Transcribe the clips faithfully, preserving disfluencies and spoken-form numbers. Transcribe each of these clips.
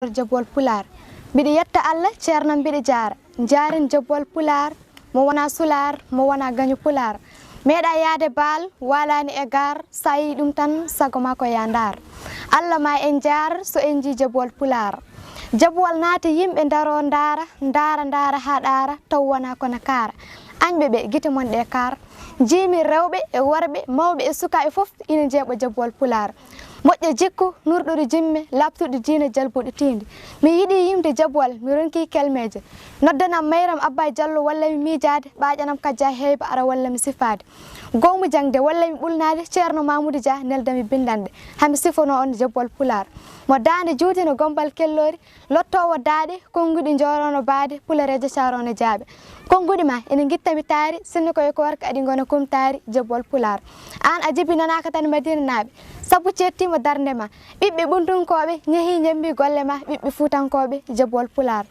Jabwal Pulaar. Mbiɗi yetta Allah, ceernam mbiɗi jaara. Njaaren Jabwal Pulaar, mo wona sulaar, mo wona gaño Pulaar. Meeɗa yaade baal, walaani e gaar, so a yii ɗum tan, sago ma ko ya ndaar. Allah ma en njaar, so en njii Jabwal Pulaar. Jabwal naati yimɓe ndaro ndaara, ndaara, ndaara haa ɗaara, taw wona kono kaara. Añɓe ɓe, gite mon ɗe kaar. Njiimi rewɓe e worɓe, mawɓe e sukaaɓe fof ina njeeɓa Jabwal Pulaar. Moƴƴa jikku, nurɗuɗo jimme, laaɓtuɗo diine, jalbuɗo tiinde. Mi yiɗi yimde Jabwal, mi ronki kelmeeje. Noddanam mayram Abba Jallo, walla mi miijaade, ɓaaƴanam kajja heyba, ara walla mi sifaade. Goomu jaŋde, walla mi ɓulnaade, Ceerno Mamoudou Dia, neldami binndanɗe. Hami sifono on Jabwal Pulaar. Mo daande juuti no gombal kelloori, lottoowo daaɗe, konnguɗi njoorono baade, pulareejo caarono jaaɓe. Konnguɗi ma ene ngittami taari, sinno koye koorka aɗi ngona kumtaari, Jabwal Pulaar. Aan a jibinanaaka tan Madina naaɓe, sabu ceettiima darnde ma. Ɓiɓɓe ɓuntunkooɓe ñehi ñembi golle ma, ɓiɓɓe fuutankooɓe, Jabwal Pulaar.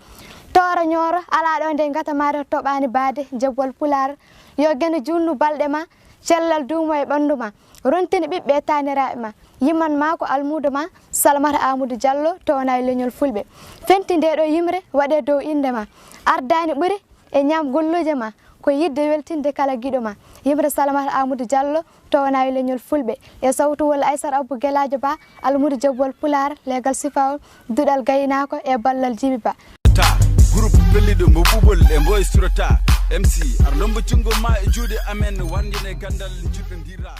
Tooro ñooro alaa ɗo nde ngata maaro toɓaani baade, Jabwal Pulaar. Yo geno juutnu balɗe ma, cellal duumo e ɓanndu ma. Rontini ɓiɓɓe e taaniraaɓe ma. Yimman ma ko almuudo ma, Salamata Amadou Diallo, townaay leñol Fulɓe. Fenti nde ɗo yimre, waɗe dow innde ma. Ardaani ɓuri e ñaam golluuje ma, ko yiɗde weltinde kala giɗo ma. Yimre Salamata Amadou Diallo, townaay leñol Fulɓe. E sawtuwol Aysar Abou Gelaajo Ba, almuudo Jabwal Pulaar, leegal sifawol, duɗal gaynaako e ballal Jibi Ba. Ta, groupe pelliɗo mo ɓuɓol e mboy surata. M C, ar lombo jungo ma e juuɗe amen, wangine gandal njuɗɗondira.